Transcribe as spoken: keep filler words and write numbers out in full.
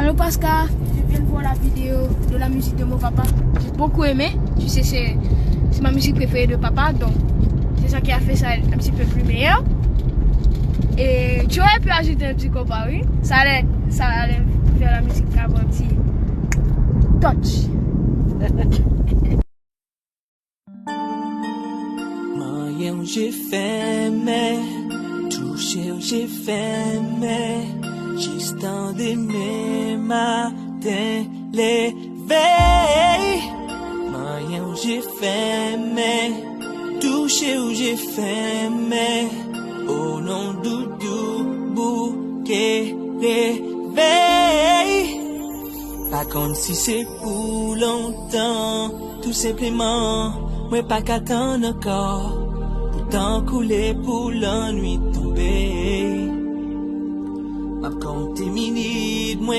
Hello Pasca, je viens de voir la vidéo de la musique de mon papa. J'ai beaucoup aimé. Tu sais, c'est, c'est ma musique préférée de papa, donc c'est ça qui a fait ça un petit peu plus meilleur. Et tu aurais pu ajouter un petit compas, oui. Ça allait, ça allait faire la musique avoir un petit touch. Manyen w je fèmen, touche w je fèmen, jis tan demen maten leve. Manyen w je fèmen, touche w je fèmen, o non doudou bouke reve. Pa konn si se pou lontan, tou senpleman, mwen pa ka tann ankò. Pou tan koule, pou lannwit tonbe, m ap konte minit.